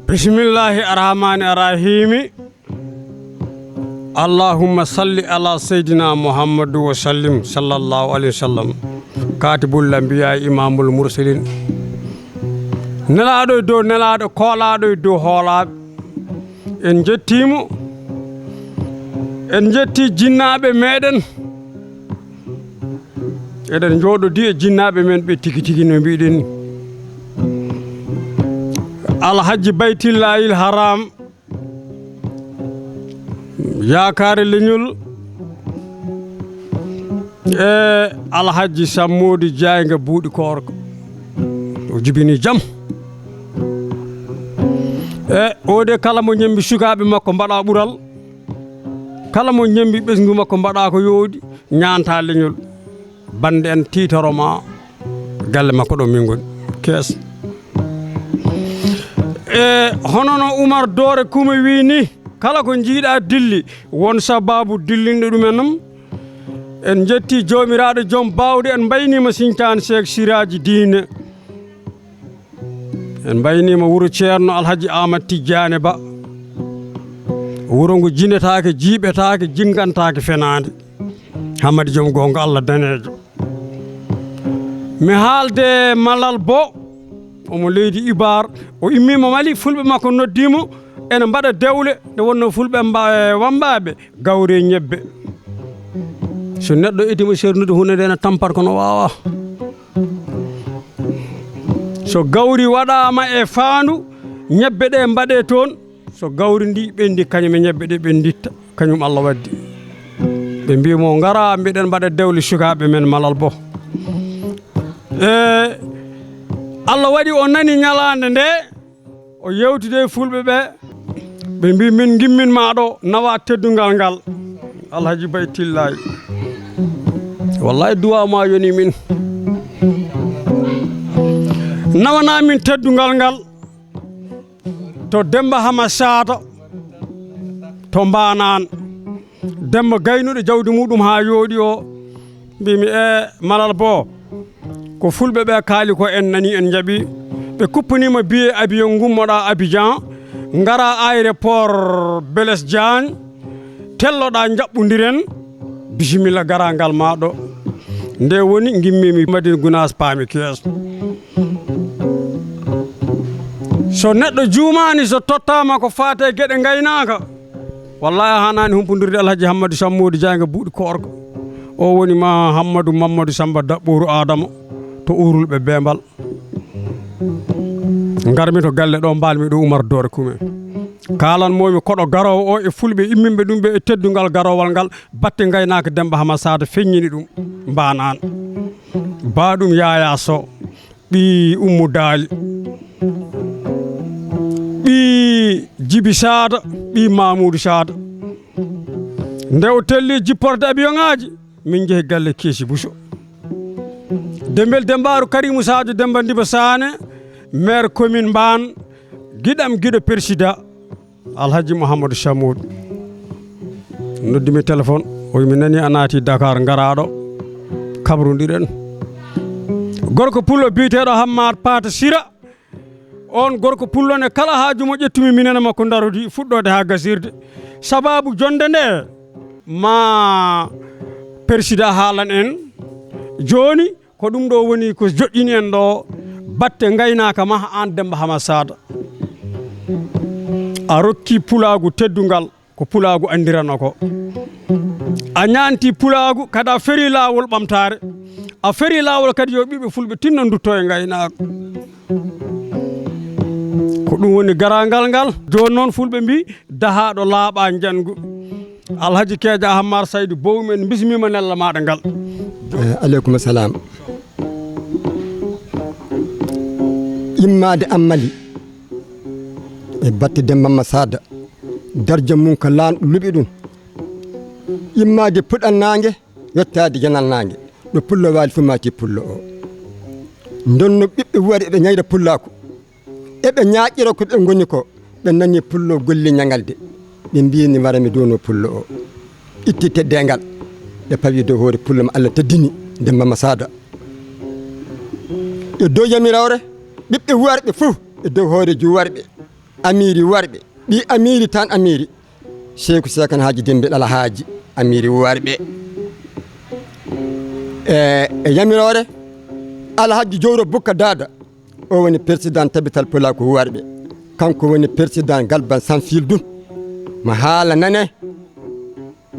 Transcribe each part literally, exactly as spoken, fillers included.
Bismillahi arrahmani arrahimi. Allahumma salli ala sayyidina Muhammadu wa sallim, sallallahu alayhi wa sallam. Katibul anbiya, imamul mursalin. Nelaaɗo e dow nelaaɗo, koolaaɗo e dow hoolaaɓe. En njettiimo. En njetti jinnaaɓe meɗen. Eɗen njooɗodi e jinnaaɓe men ɓe tigi tigi no mbiɗen ni. Alhaji Baytillahil Haram, yaakaare leñol, e Alhaji Sammoodi Jaaynga buuɗi koorko. O jibini jam. E o de kala mo ñembi sukaaɓe makko mbaɗa ɓural. Kala mo ñembi ɓesngu makko mbaɗa ko yooɗi, ñaanta leñol. Bannde en tiitoro ma, galle makko ɗo min ngoni. Kees. E hono no Umar Doore Kume wi ni, kala ko njiiɗa dilli, won sababu dillinɗo ɗum en ɗum. En njetti Joomiraaɗo Joom Baawɗe, en mbayniima Siñtaan Seek Siraaji Diine. En mbayniima wuro Ceerno Alhaji Aamad Tijjaane Ba. Wuro ngo jinetaake, jiiɓetaake, jinngantaake fenaande. Hammadi Joom Goonga Allah daneejo. Mi haalde Malal Bo, omo leydi Ibar, o immiima Mali, fulɓe makko noddiimo, ene mbaɗa dewle, nde wonnoo fulɓe mba-, e wammbaaɓe, gawri e ñebbe. So neɗɗo etima sernude huunde nde ene tampata kono waawa. So gawri waɗaama e faandu, ñebbe ɗe mbaɗe toon, so gawri ndi ɓendi, kañum e ñebbe ɗe ɓenditta, kañum Allah waddi. Ɓe mbii mo, "Ngara, mbiɗen mbaɗa dewle sukaaɓe men Malal Bo." E, Allah waɗi o nani ñalaande nde, o yewtide e fulɓe ɓe, ɓe mbii, "Min ngimmin ma ɗo, nawa teddungal ngal." Alhaji Bay Tillaay. Wallahi duwa ma yoni min. Nawana min teddungal ngal. To Demba Hama Saata, to Mbaanaan. Demba gaynuɗo jawdi muɗum haa yooɗi o, mbimi, "E Malal Bo, ko fulɓe ɓe kaali ko en nani en njaɓi." Ɓe kuppaniima biye avion ngummoɗa Abidjan, ngara aéroport Blaise Diagne, telloɗa njaɓɓondiren, bisimilla garangal ma ɗo. Nde woni ngimmimi Madina Gunaas paami kees. So neɗɗo juumaani, so tottaama ko faati e geɗe ngaynaaka, wallahi a haanaani humpondirde Alhaji Hammadu Sammoodi Jaaynga buuɗi koorko. O woni ma Hammadu Mammadu Samba Daɓɓooru Adama to Uurulɓe Beembal. Ngarmi to galle ɗo, mbalmi ɗo Umar Doore Kume. Kaalan moomi koɗo garoowo o e fulɓe imminɓe ɗum ɓe e teddungal garoowal ngal, batte ngaynaaka Demba Hama Saata feññini ɗum. Mbaanaan. Baaɗum Yaayaa Sow. Ɓii Ummu Daali, ɓii Jibi Saada, ɓii Mamuudu Saada. Nde o telli jipporde abiyoŋaaji, min njehi galle Keesi Buso. Dembel Dembaaru Karimu Sadio Demba Ndiba Saane, maire commune Mbaan, giɗam giɗo persida. Alhaji Mouhamadou Chamoud noddimi téléphone, o wi, "Mi nani a naati Dakar, ngaraɗo, kabrondiren." Gorko pullo biyeteɗo Hammad Pata Sira, on gorko pullo ne kala haaju mo ƴettumi minen e makko darodi fuɗɗode ha gasirde. Sababu jonde nde ma persida haalan en. Joni ko ɗum ɗo woni ko joƴƴini en ɗo, batte ngaynaaka ma an Demba Hama Sada. A rokki pulaagu teddungal ko pulaagu anndirano ko. A ñaanti pulaagu, kadi a feri laawol ɓamtaare. A feri laawol kadi yo ɓiɓɓe fulɓe tinno ndutto e ngaynaaka. Ko ɗum woni garangal ngal. Jooni noon fulɓe mbi, dahaaɗo laaɓa njangu. Alhaji Keeja Hammar Saydu Bow, men bismima nella maɗa ngal. Eh, aleykum salam. Immaade am Mali e batte Demba Masada, darja mum ko laanɗo luɓi ɗum. Immaade puɗan naange, yottaade janal naange, ɗo pullo waali fu maati pullo o. Ndonno ɓiɓɓe wuwari eɓe ñayra pullaaku. Eɓe ñaaƴira ko ɓe ngoni ko, ɓe nani pullo golli ñaŋalde. Ɓe mbiyini wara mi doono pullo o. Itti teddeengal. ɗe pawi dow hoore pullo mo Allah teddini, Demba Masada. E dow yamiroore ɓiɓɓe warɓe fof, e dow hoore juwarɓe, amiiri warɓe, ɓii amiiri tan amiiri, Seeku Seekan Haaji Dembe Alhaaji, amiiri warɓe. E, e yamiroore Alhaji Jowro Bukka Daada, o woni président Tabital Pulaaku Warɓe. Kanko woni président Galban Sanfil Dun. Ma haala nane,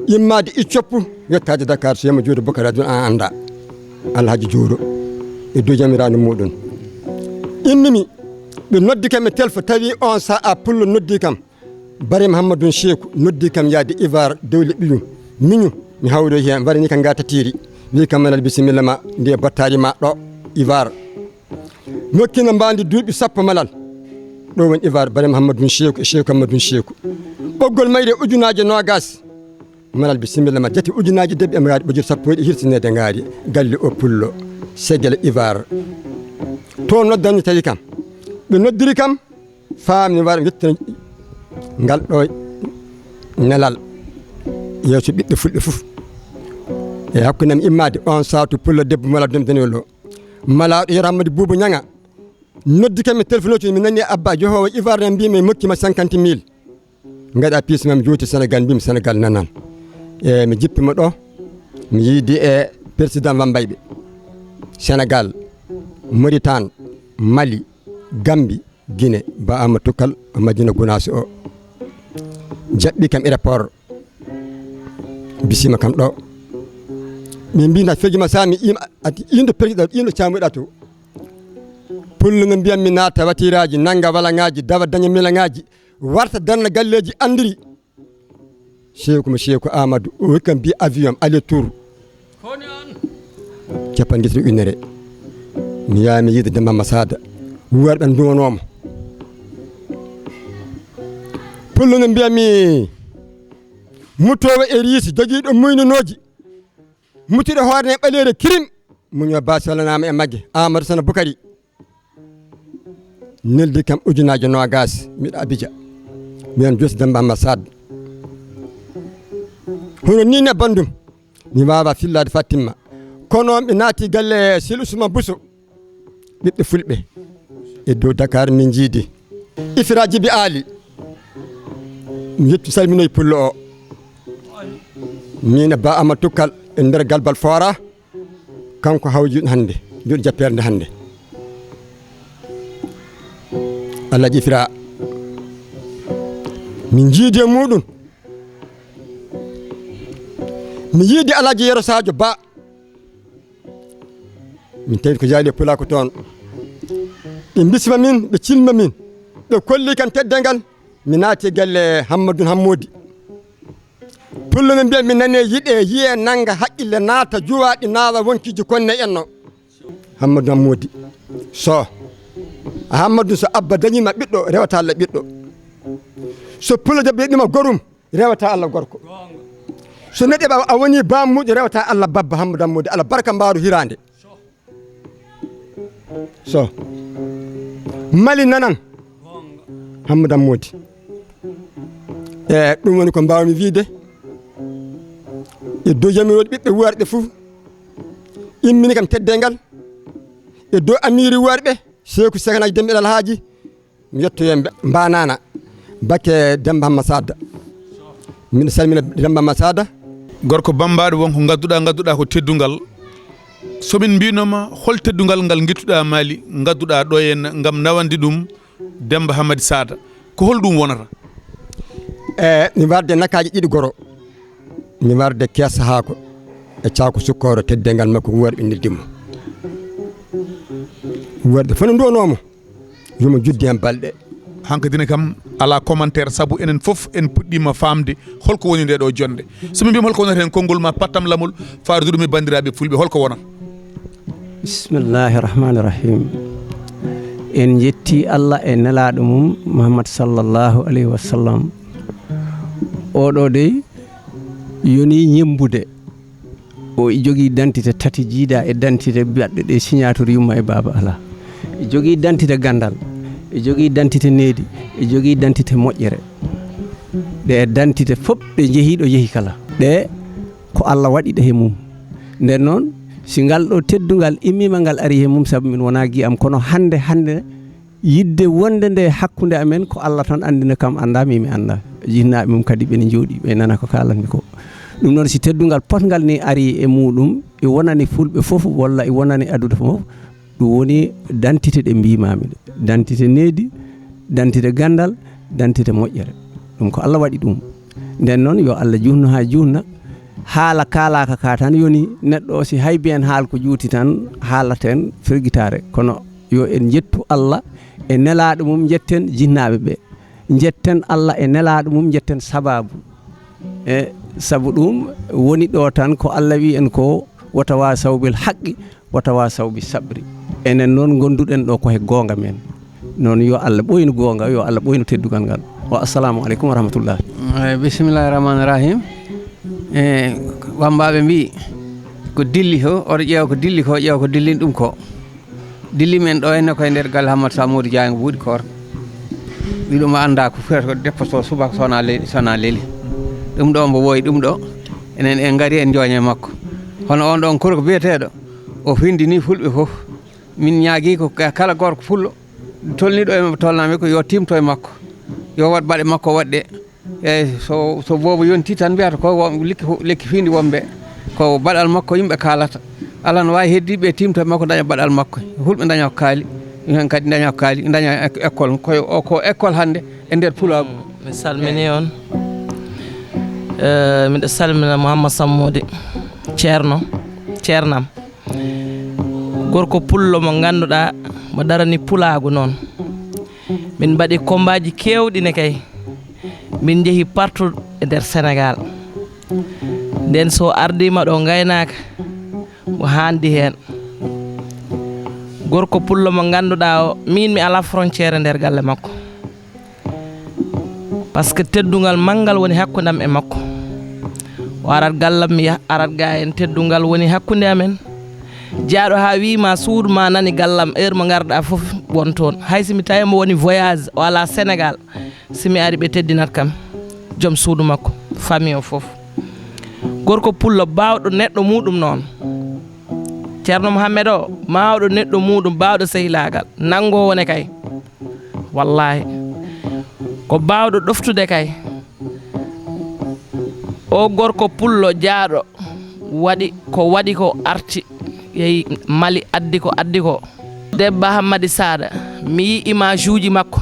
immaade e coppu, yettaade Dakar, so yama Jowro Bukka Daada Dun an annda. Alhaji Jowro, e dow yamiraano muuɗum. Innumi, ɓe noddi kam e telfo, tawi on sa'a pullo noddi kam. Bare Muhammadun Seeku noddi kam yaade Ivar dow leɓɓiyum. Miñu, mi hawroyi heen, warani kam ngaa tatiiri. Wi kam, Malal, bisimilla ma, nde battaari ma ɗo, Ivar. Mi hokkino mbaandi duuɓi sappo, Malal. Ɗo woni Ivar, Bare Muhammadun Seeku e Seeku Hammadun Seeku. Ɓoggol mayre ujunaaje noogas. Malal, bisimilla ma, jati ujunaaje debbi e ngaari, ɓojir sappo e ɗiɗi hirsineede ngaari. Galle o pullo, Segele Ivar. To noddani tawi kam. Ɓe noddiri kam, faami war wittan ngal ɗo nelal yeeso ɓiɓɓe fulɓe fof. E hakkunde am immaade on saatu pullo debbo Malal Dum Daniel o. Malaaɗo Yero Hammadi Buubu Ñaŋa. Noddi kam mi téléphone, mi nani Abba Johoowo Ivar na mbiimi mokki ma cinquante mille. Ngaɗa piis mam juuti Sénégal, mbiimi Sénégal nanan. E mi jippi mo ɗo, mi yiidi e président Wambayɓe. Sénégal, Mauritanie, Mali, Gambie, Guinée, Ba Ama Tukkal, Madina Gunaas o. Jaɓɓi kam aéroport. Bisima kam ɗo. Min mbi na feji ma sami im ati indo président indo camuɗa to. Pullo no mbiyam mi naata watiraji, nanga walaŋaji, dawa daña milaŋaji, warta darna galleji andiri. Seeku mo Seeku Amadou, o hikka mbi avion aller tour. Capanɗe tati ujunere. Mi yaha mi yiida Demba Masada. Worɓe nduwanomo. Pullo no mbiya mi, mutowo e riisi, jogiiɗo muynanooji. Mutuɗo hoore ne ɓaleere kirim. Muño ba salanaama e magge. Amadou Sana Bukari. Neldi kam ujunaaje noogas, miɗo Abidjan. Mi wiyam Josi Demba Masad. Hono ni ne bandum. Mi waawa fillaade Fatimma. Kono mi naati galle Sil Usman Buso. Ɓiɓɓe fulɓe. E dow Dakar min jiidi. Ifira Jibi Ali. Mi yetti salminoy pullo o. Min e Ba Ama Tukkal e nder Galbal Fora. Kanko hawji hannde, joɗi jappere nde hannde. Alhaji Ifira. Min jiidi e muɗum. Mi yiidi Alhaji Yero Sadio Ba. Min tawi ko jaali e pulako toon. Ɓe bisma min, ɓe cilma min. Ɓe kolli kan teddengal. Mi naati e galle Hammadun Hammodi. Pullo no mbiya mi nane yiɗe, yiye, nanga, haqqille naata, juwaaɗi naawa, wonkiji konne enno. Hammadou Hammodi. So Hammadou, so Abba dañima ɓiɗɗo, rewata Allah ɓiɗɗo. So Pullo debbo yiɗima gorum, rewata Allah gorko. So neɗɗo ɓa-, a woni bammuɗo, rewata Allah babba Hammadou Hammodi, Allah barka mbaaru hirande. So Mali nanan, Hammadou Hammodi. E ɗum woni ko mbawmi wiide. E dow yamiroɗe ɓiɓɓe worɓe fof, immini kam teddengal. E dow amiri worɓe, Seeku Sekanaji Demɓe Alhaaji, mi yettoyo mba-, mbanana bakke Demba Hamma Sada. Miɗo salmina Demba Hamma Sada. Gorko bambaɗo wonko ngadduɗa, ngadduɗa ko teddungal. So min mbinoma hol teddungal ngal gittuɗa Mali, ngadduɗa ɗo henna ngam nawande ɗum Demba Hamadi Sada, ko holɗum wonata? E mi warde nakaji ɗiɗi goro, mi warde keesa haako e caako sukkoro, teddengal makko worɓe neldi mo. Worɓe fof no nduwanomo. Yo mo juddu heen balɗe. Hankadine kam, alaa commentaire, sabu enen fof en puɗɗiima faamde holko woni ndee ɗoo jonnde. So min mbiima holko wonata heen konngol ma pattam lamol, faarduɗo mi banndiraaɓe fulɓe, holko wonata? Bismillahi rahmani rahim. En njetti Allah e nelaaɗo mum, Muhammad sallallahu alayhi wa sallam. Oɗo dey yoni ñembude. O jogii dantite tati, jiida e dantite baɗɗe ɗe signature yumma e baaba alaa. E jogii dantite gandal, e jogii dantite needi, e jogii dantite moƴƴere. Ɗe dantite fof ɗe njehii ɗo yehi kala. Ɗe Ko Allah waɗi ɗe he mum. Nden noon, si ngal ɗo teddungal immiima, ngal ari he mum, sabu min wonaa gi'am, kono hannde, hannde, yiɗde wonde nde hakkunde amen, ko Allah tan anndina, kam anndaa, min mi anndaa. Jinnaaɓe mum kadi ɓe ne njooɗii, ɓe nana ko kaalanmi ko. Ɗum noon, si teddungal potngal ni ari e muɗum, e wonani fulɓe fof, walla e wonani aduna fof, ɗum woni dantite ɗe mbiimaami ɗe. Dantite needi, dantite ganndal, dantite moƴƴere. Ɗum ko Allah waɗi ɗum. Nden noon, yo Allah juutnu haa juutna. Haala kaalaaka ka tan yoni neɗɗo o, si hay biyen haal ko juuti tan haalaten firgitaare. Kono yo en njettu Allah e nelaaɗo mum, njetten jinnaaɓe ɓe. Njetten Allah e nelaaɗo mum, njetten sabaabu. E sabu ɗum woni ɗo tan ko Allah wi en ko, "Wa tawasaw bil haqqi, wa tawasaw bis sabri." Enen noon ngonduɗen ɗo ko he goonga men. Noon yo Allah ɓoynu goonga, yo Allah ɓoynu teddungal ngal. Wa assalamu aleykum wa rahmatullah. Eh, bismillahi rahmani rahim. Eh, wambaaɓe mbi'i, ko dilli ko, oto ƴeew ko dilli ko, ƴeew ko dillin ɗum ko. Dilli men ɗo henne koye nder galle Hammad Samuudu Jaayngo Buuɗi Koor. Wi ɗum anndaa ko firata ko deppoto subaka sona le-, sona leli. Ɗum ɗo mbo woyi ɗum ɗo. Enen en ngari en jooñe makko. Hono on ɗon korko biyeteeɗo, o findini fulɓe fof. Min ñaagi ko ka-, kala gorko pullo, tolniiɗo e maɓɓe tolnaami ko yo tiimto e makko. Yo waɗ baɗe makko waɗde. Eeyi, so, so boobo yonti tan mbiyata ko wo-, lekki, lekki fiindi wonɓe. Ko baɗal makko yimɓe kaalata. Alaa no waawi heddiiɓe tiimto e makko daña baɗal makko. Hulɓe daña ko kaali. Ɗum heen kadi daña ko kaali. Daña ek-, école. Ko, o, ko école hannde e nder pulaagu. Mi salmini on. Eh, miɗo salmina Mouhammad Sammoudi, Ceerno, Ceernam. Gorko pullo mo ngannduɗaa mo darani pulaagu noon. Min mbaɗi kombaaji keewɗi ne kay. Min njehi partout e nder Sénégal. Nden so ardiima ɗo ngaynaaka, mo haandi heen. Gorko pullo mo ngannduɗaa o, miin mi alaa frontière e nder galle makko. Parce que teddungal manngal woni hakkunde am e makko. O arat gallam, mi yah-, arat ga en, teddungal woni hakkunde amen. Jaaɗo haa wii ma suudu ma nani gallam, heure mo ngarɗa fof won toon. Hay si mi tawi mo woni voyage, o alaa Sénégal, si mi ari ɓe teddinat kam, joom suudu makko, famille o fof. Gorko pullo baawɗo neɗɗo muɗum noon. Ceerno Mohammed o, baawɗo neɗɗo muɗum, baawɗo sehilaagal, nanngoowo ne kay. Wallaahi. Ko baawɗo ɗoftude kay. O gorko pullo jaaɗo waɗi ko waɗi ko arti, yehi Mali, addi ko addi ko. Debba Hammadi Saada, mi yii image uji makko.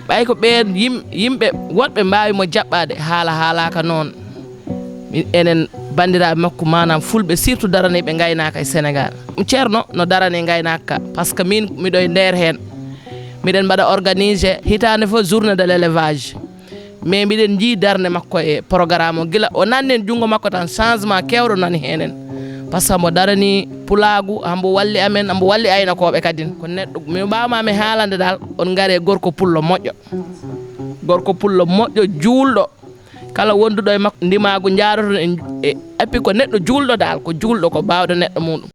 Ɓay ko ɓeen yim-, yimɓe woɗɓe mbaawi mo jaɓɓaade, haala haalaaka noon. Min, enen banndiraaɓe makko, maanaam fulɓe, surtout daraniiɓe ngaynaaka e Sénégal. Ceerno no darani ngaynaaka ka, parce que min miɗo e nder heen. Miɗen mbaɗa organiser hitaande fof journée de l'élevage. Mais mbiɗen njii darnde makko e programme o. Gila o nanni en junngo makko tan, changement keewɗo nani heen en. Parce que mbo darani pulaagu, hambo walli amen, hambo walli aynakooɓe kadin. Ko neɗɗo, mi mbaawaama mi haalande dal, on ngare gorko pullo moƴƴo. Gorko pullo moƴƴo, juulɗo. Kala wonduɗo e makko, ndimaagu njaaroton en e, et puis ko neɗɗo juulɗo dal, ko juulɗo, ko baawɗo neɗɗo muɗum.